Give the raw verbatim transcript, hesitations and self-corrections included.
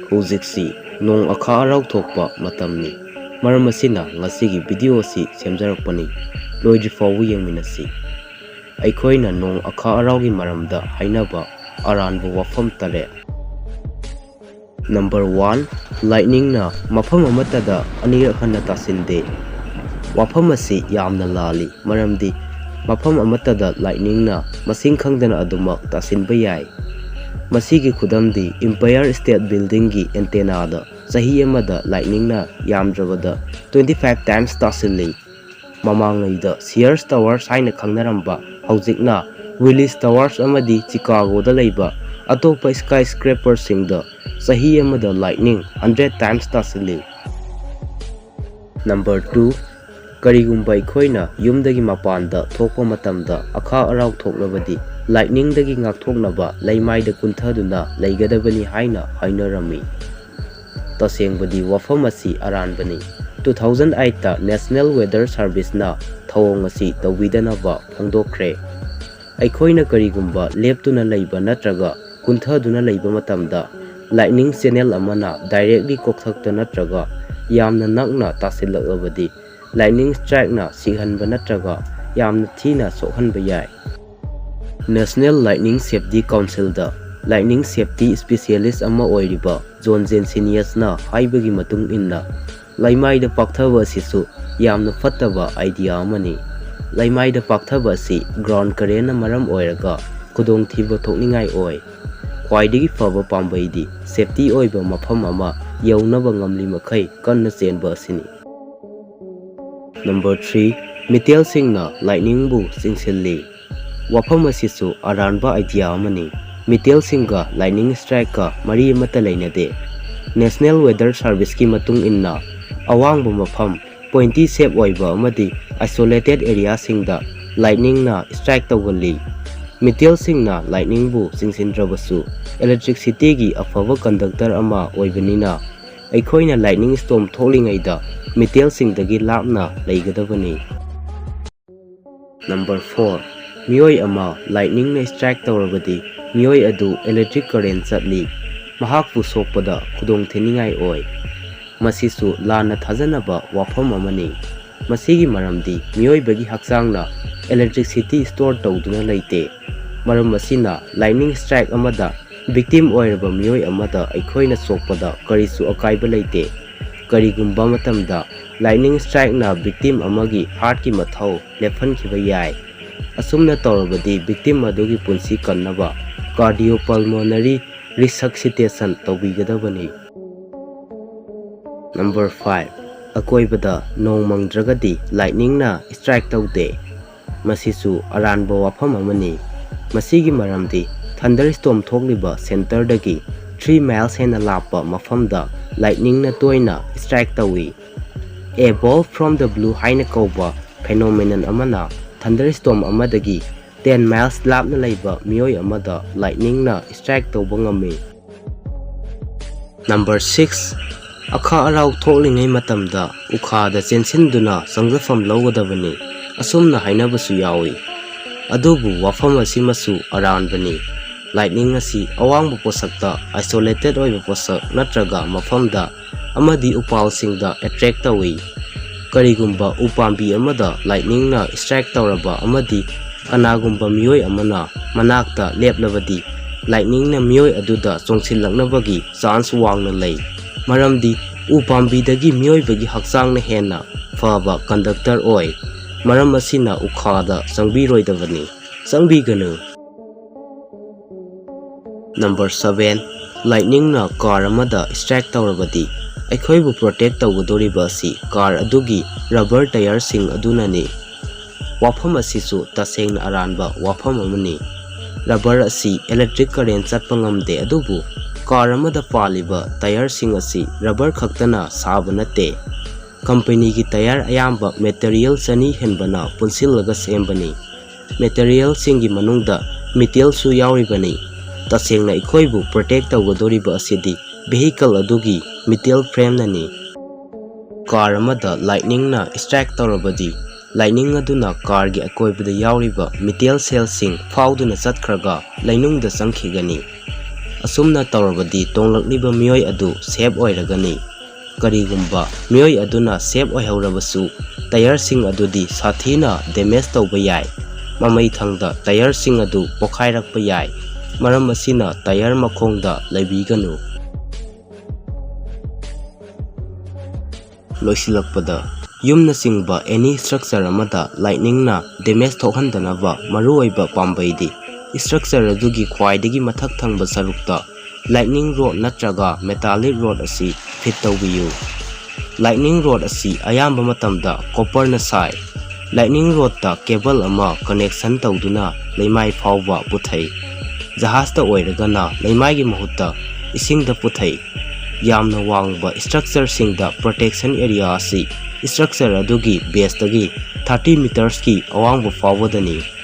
ꯍꯧꯖꯤꯛꯁꯤ ꯅꯣꯡ ꯑꯈꯥꯛ ꯑꯔꯥꯎ ꯊꯣꯛꯄ ꯃꯇꯝꯅꯤ꯫ ꯃꯔꯝ ꯑꯁꯤꯅ ꯉꯁꯤꯒꯤ ꯚꯤꯗꯤꯑꯣ ꯑꯁꯤ ꯁꯦꯝꯖꯔꯛꯄꯅꯤ꯫ ꯂꯣꯏꯗ꯭ꯔꯤ ꯐꯥꯎꯕ ꯌꯦꯡꯃꯤꯟꯅꯁꯤ꯫ ꯑꯩꯈꯣꯏꯅ ꯅꯣꯡ ꯑꯈꯥꯛ ꯑꯔꯥꯎꯒꯤ ꯃꯔꯝꯗ ꯍꯥꯏꯅꯕ ꯑꯔꯥꯟꯕ ꯋꯥꯐꯝ ꯇꯔꯦꯠ꯫ ꯅꯝꯕꯔ ꯋꯥꯟ, ꯂꯥꯏꯠꯅꯤꯡꯅ ꯃꯐꯝ ꯑꯃꯠꯇꯗ ꯑꯅꯤꯔꯛ ꯍꯟꯅ ꯇꯥꯁꯤꯟꯗꯦ꯫ ꯋꯥꯐꯝ ꯑꯁꯤ ꯌꯥꯝꯅ ꯂꯥꯜꯂꯤ, ꯃꯔꯝꯗꯤ ꯃꯐꯝ ꯑꯃꯠꯇꯗ ꯂꯥꯏꯠꯅꯤꯡꯅ ꯃꯁꯤꯡ ꯈꯪꯗꯅ ꯑꯗꯨꯃꯛ ꯇꯥꯁꯤꯟꯕ ꯌꯥꯏ꯫ ꯃꯁꯤꯒꯤ ꯈꯨꯗꯝꯗꯤ Empire State Buildingꯒꯤ antennaꯗ ꯆꯍꯤ ꯑꯃꯗ ꯂꯥꯏꯠꯅꯤꯡꯅ ꯌꯥꯝꯗ꯭ꯔꯕꯗ twenty five times ꯇꯥꯁꯤꯜꯂꯤ꯫ ꯃꯃꯥꯡꯉꯩꯗ Sears Towers ꯍꯥꯏꯅ ꯈꯪꯅꯔꯝꯕ, ꯍꯧꯖꯤꯛꯅ Willis Towers ꯑꯃꯗꯤ ꯆꯤꯀꯥꯒꯣꯗ ꯂꯩꯕ ꯑꯇꯣꯞꯄ skyscraperꯁꯤꯡꯗ ꯆꯍꯤ ꯑꯃꯗ ꯂꯥꯏꯠꯅꯤꯡ hundred times ꯇꯥꯁꯤꯜꯂꯤ꯫ ꯅꯝꯕꯔ ꯇꯨ, ꯀꯔꯤꯒꯨꯝꯕ ꯑꯩꯈꯣꯏꯅ ꯌꯨꯝꯗꯒꯤ ꯃꯄꯥꯟꯗ ꯊꯣꯛꯄ ꯃꯇꯝꯗ ꯑꯈꯥꯛ ꯑꯔꯥꯎ ꯊꯣꯛꯂꯕꯗꯤ ꯂꯥꯏꯠꯅꯤꯡꯗꯒꯤ ꯉꯥꯛꯊꯣꯛꯅꯕ ꯂꯩꯃꯥꯏꯗ ꯀꯨꯟꯊꯗꯨꯅ ꯂꯩꯒꯗꯕꯅꯤ ꯍꯥꯏꯅ ꯍꯥꯏꯅꯔꯝꯃꯤ꯫ ꯇꯁꯦꯡꯕꯗꯤ ꯋꯥꯐꯝ ꯑꯁꯤ ꯑꯔꯥꯟꯕꯅꯤ꯫ Two thousand eight National Weather Serviceꯅ ꯊꯧꯑꯣꯡ ꯑꯁꯤ ꯇꯧꯕꯤꯗꯅꯕ ꯐꯣꯡꯗꯣꯛꯈ꯭ꯔꯦ꯫ ꯑꯩꯈꯣꯏꯅ ꯀꯔꯤꯒꯨꯝꯕ ꯂꯦꯞꯇꯨꯅ ꯂꯩꯕ ꯅꯠꯇ꯭ꯔꯒ ꯀꯨꯟꯊꯗꯨꯅ ꯂꯩꯕ ꯃꯇꯝꯗ ꯂꯥꯏꯠꯅꯤꯡ ꯆꯦꯅꯦꯜ ꯑꯃꯅ directly ꯀꯣꯛꯊꯛꯇ ꯅꯠꯇ꯭ꯔꯒ ꯌꯥꯝꯅ ꯅꯛꯅ ꯇꯥꯁꯤꯜꯂꯛꯂꯕꯗꯤ ꯂꯥꯏꯠꯅꯤꯡ ꯁ꯭ꯇ꯭ꯔꯥꯏꯛꯅ ꯁꯤꯍꯟꯕ ꯅꯠꯇ꯭ꯔꯒ ꯌꯥꯝꯅ ꯊꯤꯅ ꯁꯣꯛꯍꯟꯕ ꯌꯥꯏ꯫ National Lightning Safety Councilꯗ ꯂꯥꯏꯠꯅꯤꯡ safety specialist ꯑꯃ ꯑꯣꯏꯔꯤꯕ ꯖꯣꯟ ꯖꯦꯟꯁꯤꯅꯤꯌꯁꯅ ꯍꯥꯏꯕꯒꯤ ꯃꯇꯨꯡ ꯏꯟꯅ, ꯂꯩꯃꯥꯏꯗ ꯄꯥꯛꯊꯕ ꯑꯁꯤꯁꯨ ꯌꯥꯝꯅ ꯐꯠꯇꯕ ꯑꯥꯏꯗꯤꯌꯥ ꯑꯃꯅꯤ꯫ ꯂꯩꯃꯥꯏꯗ ꯄꯥꯛꯊꯕ ꯑꯁꯤ ground currentꯅ ꯃꯔꯝ ꯑꯣꯏꯔꯒ ꯈꯨꯗꯣꯡꯊꯤꯕ ꯊꯣꯛꯅꯤꯡꯉꯥꯏ ꯑꯣꯏ꯫ ꯈ꯭ꯋꯥꯏꯗꯒꯤ ꯐꯕ ꯄꯥꯝꯕꯩꯗꯤ ꯁꯦꯐꯇꯤ ꯑꯣꯏꯕ ꯃꯐꯝ ꯑꯃ ꯌꯧꯅꯕ ꯉꯝꯂꯤ ꯃꯈꯩ ꯀꯟꯅ ꯆꯦꯟꯕ ꯑꯁꯤꯅꯤ꯫ ꯅꯝꯕꯔ ꯊ꯭ꯔꯤ, ꯃꯤꯇꯦꯜꯁꯤꯡꯅ ꯂꯥꯏꯠꯅꯤꯡꯕꯨ ꯆꯤꯡꯁꯤꯜꯂꯤ꯫ ꯋꯥꯐꯝ ꯑꯁꯤꯁꯨ ꯑꯔꯥꯟꯕ ꯑꯥꯏꯗꯤꯌꯥ ꯑꯃꯅꯤ꯫ ꯃꯤꯇꯦꯜꯁꯤꯡꯒ ꯂꯥꯏꯠꯅꯤꯡ ꯁ꯭ꯇ꯭ꯔꯥꯏꯛꯀ ꯃꯔꯤ ꯑꯃꯠꯇ ꯂꯩꯅꯗꯦ꯫ National Weather Serviceꯀꯤ ꯃꯇꯨꯡ ꯏꯟꯅ, ꯑꯋꯥꯡꯕ ꯃꯐꯝ, pointy shape ꯑꯣꯏꯕ ꯑꯃꯗꯤ isolated areaꯁꯤꯡꯗ ꯂꯥꯏꯠꯅꯤꯡꯅ ꯁ꯭ꯇ꯭ꯔꯥꯏꯛ ꯇꯧꯒꯜꯂꯤ꯫ ꯃꯤꯇꯦꯜꯁꯤꯡꯅ ꯂꯥꯏꯠꯅꯤꯡꯕꯨ ꯆꯤꯡꯁꯤꯟꯗ꯭ꯔꯕꯁꯨ, electricityꯒꯤ ꯑꯐꯕ conductor ꯑꯃ ꯑꯣꯏꯕꯅꯤꯅ, ꯑꯩꯈꯣꯏꯅ ꯂꯥꯏꯠꯅꯤꯡ ꯁ꯭ꯇꯣꯔꯝ ꯊꯣꯛꯂꯤꯉꯩꯗ ꯃꯤꯇꯦꯜꯁꯤꯡꯗꯒꯤ ꯂꯥꯞꯅ ꯂꯩꯒꯗꯕꯅꯤ꯫ ꯅꯝꯕꯔ ꯐꯣꯔ, ꯃꯤꯑꯣꯏ ꯑꯃ ꯂꯥꯏꯠꯅꯤꯡꯅ ꯁ꯭ꯇ꯭ꯔꯥꯏꯛ ꯇꯧꯔꯕꯗꯤ ꯃꯤꯑꯣꯏ ꯑꯗꯨ electric current ꯆꯠꯂꯤ꯫ ꯃꯍꯥꯛꯄꯨ ꯁꯣꯛꯄꯗ ꯈꯨꯗꯣꯡ ꯊꯤꯅꯤꯡꯉꯥꯏ ꯑꯣꯏ꯫ ꯃꯁꯤꯁꯨ ꯂꯥꯟꯅ ꯊꯥꯖꯅꯕ ꯋꯥꯐꯝ ꯑꯃꯅꯤ꯫ ꯃꯁꯤꯒꯤ ꯃꯔꯝꯗꯤ ꯃꯤꯑꯣꯏꯕꯒꯤ ꯍꯛꯆꯥꯡꯅ electricity store ꯇꯧꯗꯨꯅ ꯂꯩꯇꯦ꯫ ꯃꯔꯝ ꯑꯁꯤꯅ lightning strike ꯑꯃꯗ victim ꯑꯣꯏꯔꯕ ꯃꯤꯑꯣꯏ ꯑꯃꯗ ꯑꯩꯈꯣꯏꯅ ꯁꯣꯛꯄꯗ ꯀꯔꯤꯁꯨ ꯑꯀꯥꯏꯕ ꯂꯩꯇꯦ꯫ ꯀꯔꯤꯒꯨꯝꯕ ꯃꯇꯝꯗ lightning strikeꯅ victim ꯑꯃꯒꯤ heartꯀꯤ ꯃꯊꯧ ꯂꯦꯞꯍꯟꯈꯤꯕ ꯌꯥꯏ꯫ ꯑꯁꯨꯝꯅ ꯇꯧꯔꯕꯗꯤ victim ꯑꯗꯨꯒꯤ ꯄꯨꯟꯁꯤ ꯀꯟꯅꯕ cardiopulmonary resuscitation ꯇꯧꯕꯤꯒꯗꯕꯅꯤ꯫ Number five, ꯑꯀꯣꯏꯕꯗ ꯅꯣꯡ ꯃꯪꯗ꯭ꯔꯒꯗꯤ lightningꯅ strike ꯇꯧꯗꯦ꯫ ꯃꯁꯤꯁꯨ ꯑꯔꯥꯟꯕ ꯋꯥꯐꯝ ꯑꯃꯅꯤ꯫ ꯃꯁꯤꯒꯤ ꯃꯔꯝꯗꯤ thunderstorm ꯊꯣꯛꯂꯤꯕ centreꯗꯒꯤ three miles ꯍꯦꯟꯅ ꯂꯥꯞꯄ ꯃꯐꯝꯗ lightningꯅ ꯇꯣꯏꯅ strike ꯇꯧꯏ꯫ A bolt from the blue ꯍꯥꯏꯅ ꯀꯧꯕ phenomenon ꯑꯃꯅ thunderstorm ꯑꯃꯗꯒꯤ ten miles ꯂꯥꯞꯅ ꯂꯩꯕ ꯃꯤꯑꯣꯏ ꯑꯃꯗ lightningꯅ strike ꯇꯧꯕ ꯉꯝꯃꯤ꯫ Number six, ꯑꯈꯥ ꯑꯔꯥꯎ ꯊꯣꯛꯂꯤꯉꯩ ꯃꯇꯝꯗ ꯎꯈꯥꯗ ꯆꯦꯟꯁꯤꯟꯗꯨꯅ ꯆꯪꯖꯐꯝ ꯂꯧꯒꯗꯕꯅꯤ, ꯑꯁꯨꯝꯅ ꯍꯥꯏꯅꯕꯁꯨ ꯌꯥꯎꯏ꯫ ꯑꯗꯨꯕꯨ ꯋꯥꯐꯝ ꯑꯁꯤꯃꯁꯨ ꯑꯔꯥꯟꯕꯅꯤ꯫ Lightning ꯑꯁꯤ ꯑꯋꯥꯡꯕ ꯄꯣꯠꯁꯛꯇ, isolated ꯑꯣꯏꯕ ꯄꯣꯠꯁꯛ ꯅꯠꯇ꯭ꯔꯒ ꯃꯐꯝꯗ ꯑꯃꯗꯤ ꯎꯄꯥꯜꯁꯤꯡꯗ attract ꯇꯧꯏ꯫ ꯀꯔꯤꯒꯨꯝꯕ ꯎꯄꯥꯝꯕꯤ ꯑꯃꯗ lightningꯅ strike ꯇꯧꯔꯕ ꯑꯃꯗꯤ ꯀꯅꯥꯒꯨꯝꯕ ꯃꯤꯑꯣꯏ ꯑꯃꯅ ꯃꯅꯥꯛꯇ ꯂꯦꯞꯂꯕꯗꯤ, lightningꯅ ꯃꯤꯑꯣꯏ ꯑꯗꯨꯗ ꯆꯣꯡꯁꯤꯜꯂꯛꯅꯕꯒꯤ chance ꯋꯥꯡꯅ ꯂꯩ꯫ ꯃꯔꯝꯗꯤ ꯎ ꯄꯥꯝꯕꯤꯗꯒꯤ ꯃꯤꯑꯣꯏꯕꯒꯤ ꯍꯛꯆꯥꯡꯅ ꯍꯦꯟꯅ ꯐꯕ conductor ꯑꯣꯏ꯫ ꯃꯔꯝ ꯑꯁꯤꯅ ꯎꯈꯥꯗ ꯆꯪꯕꯤꯔꯣꯏꯗꯕꯅꯤ꯫ ꯆꯪꯕꯤꯒꯅꯨ꯫ Number seven, lightningꯅ car ꯑꯃꯗ strike ꯇꯧꯔꯕꯗꯤ ꯑꯩꯈꯣꯏꯕꯨ protect ꯇꯧꯒꯗꯧꯔꯤꯕ ꯑꯁꯤ car ꯑꯗꯨꯒꯤ rubber tyreꯁꯤꯡ ꯑꯗꯨꯅꯅꯤ꯫ ꯋꯥꯐꯝ ꯑꯁꯤꯁꯨ ꯇꯁꯦꯡꯅ ꯑꯔꯥꯟꯕ ꯋꯥꯐꯝ ꯑꯃꯅꯤ꯫ Rubber ꯑꯁꯤ electric current ꯆꯠꯄ ꯉꯝꯗꯦ, ꯑꯗꯨꯕꯨ car ꯑꯃꯗ ꯄꯥꯜꯂꯤꯕ tyreꯁꯤꯡ ꯑꯁꯤ rubber ꯈꯛꯇꯅ ꯁꯥꯕ ꯅꯠꯇꯦ꯫ Companyꯒꯤ tyre ꯑꯌꯥꯝꯕ material ꯆꯅꯤ ꯍꯦꯟꯕꯅ ꯄꯨꯟꯁꯤꯜꯂꯒ ꯁꯦꯝꯕꯅꯤ꯫ Materialꯁꯤꯡꯒꯤ ꯃꯅꯨꯡꯗ metalꯁꯨ ꯌꯥꯎꯔꯤꯕꯅꯤ꯫ ꯇꯁꯦꯡꯅ ꯑꯩꯈꯣꯏꯕꯨ protect ꯇꯧꯒꯗꯧꯔꯤꯕ ꯑꯁꯤꯗꯤ vehicle ꯑꯗꯨꯒꯤ metal frameꯅꯅꯤ꯫ Car ꯑꯃꯗ lightningꯅ strike ꯇꯧꯔꯕꯗꯤ, lightning ꯑꯗꯨꯅ carꯒꯤ ꯑꯀꯣꯏꯕꯗ ꯌꯥꯎꯔꯤꯕ metal cellꯁꯤꯡ ꯐꯥꯎꯗꯨꯅ ꯆꯠꯈ꯭ꯔꯒ ꯂꯩꯅꯨꯡꯗ ꯆꯪꯈꯤꯒꯅꯤ꯫ ꯑꯁꯨꯝꯅ ꯇꯧꯔꯕꯗꯤ ꯇꯣꯡꯂꯛꯂꯤꯕ ꯃꯤꯑꯣꯏ ꯑꯗꯨ ꯁꯦꯐ ꯑꯣꯏꯔꯒꯅꯤ꯫ ꯀꯔꯤꯒꯨꯝꯕ ꯃꯤꯑꯣꯏ ꯑꯗꯨꯅ ꯁꯦꯐ ꯑꯣꯏꯍꯧꯔꯕꯁꯨ, ꯇꯌꯔꯁꯤꯡ ꯑꯗꯨꯗꯤ ꯁꯥꯊꯤꯅ ꯗꯦꯃꯦꯖ ꯇꯧꯕ ꯌꯥꯏ꯫ ꯃꯃꯩ ꯊꯪꯗ ꯇꯌꯔꯁꯤꯡ ꯑꯗꯨ ꯄꯣꯈꯥꯏꯔꯛꯄ ꯌꯥꯏ꯫ ꯃꯔꯝ ꯑꯁꯤꯅ ꯇꯌꯔ ꯃꯈꯣꯡꯗ ꯂꯩꯕꯤꯒꯅꯨ꯫ ꯂꯣꯏꯁꯤꯜꯂꯛꯄꯗ, ꯌꯨꯝꯅꯆꯤꯡꯕ ꯑꯦꯅꯤ ꯁ꯭ꯇ꯭ꯔꯛꯆꯔ ꯑꯃꯗ ꯂꯥꯏꯠꯅꯤꯡꯅ ꯗꯦꯃꯦꯖ ꯊꯣꯛꯍꯟꯗꯅꯕ ꯃꯔꯨꯑꯣꯏꯕ ꯄꯥꯝꯕꯩꯗꯤ, ꯁ꯭ꯇ꯭ꯔꯛꯆꯔ ꯑꯗꯨꯒꯤ ꯈ꯭ꯋꯥꯏꯗꯒꯤ ꯃꯊꯛ ꯊꯪꯕ ꯁꯔꯨꯛꯇ ꯂꯥꯏꯠꯅꯤꯡ ꯔꯣꯗ ꯅꯠꯇ꯭ꯔꯒ ꯃꯦꯇꯥꯂꯤꯛ ꯔꯣꯗ ꯑꯁꯤ ꯐꯤꯠ ꯇꯧꯕꯤꯌꯨ꯫ ꯂꯥꯏꯠꯅꯤꯡ ꯔꯣꯗ ꯑꯁꯤ ꯑꯌꯥꯝꯕ ꯃꯇꯝꯗ ꯀꯣꯄꯔꯅ ꯁꯥꯏ꯫ ꯂꯥꯏꯠꯅꯤꯡ ꯔꯣꯗꯇ ꯀꯦꯕꯜ ꯑꯃ ꯀꯅꯦꯛꯁꯟ ꯇꯧꯗꯨꯅ ꯂꯩꯃꯥꯏ ꯐꯥꯎꯕ ꯄꯨꯊꯩ꯫ ꯖꯍꯥꯖꯇ ꯑꯣꯏꯔꯒꯅ ꯂꯩꯃꯥꯏꯒꯤ ꯃꯍꯨꯠꯇ ꯏꯁꯤꯡꯗ ꯄꯨꯊꯩ꯫ ꯌꯥꯝꯅ ꯋꯥꯡꯕ ꯁ꯭ꯇ꯭ꯔꯛꯆꯔꯁꯤꯡꯗ ꯄ꯭ꯔꯣꯇꯦꯛꯁꯟ ꯑꯦꯔꯤꯌꯥ ꯑꯁꯤ ꯁ꯭ꯇ꯭ꯔꯛꯆꯔ ꯑꯗꯨꯒꯤ ꯕꯦꯁꯇꯒꯤ ꯊꯥꯔꯇꯤ ꯃꯤꯇꯔꯁꯀꯤ ꯑꯋꯥꯡꯕ ꯐꯥꯎꯕꯗꯅꯤ꯫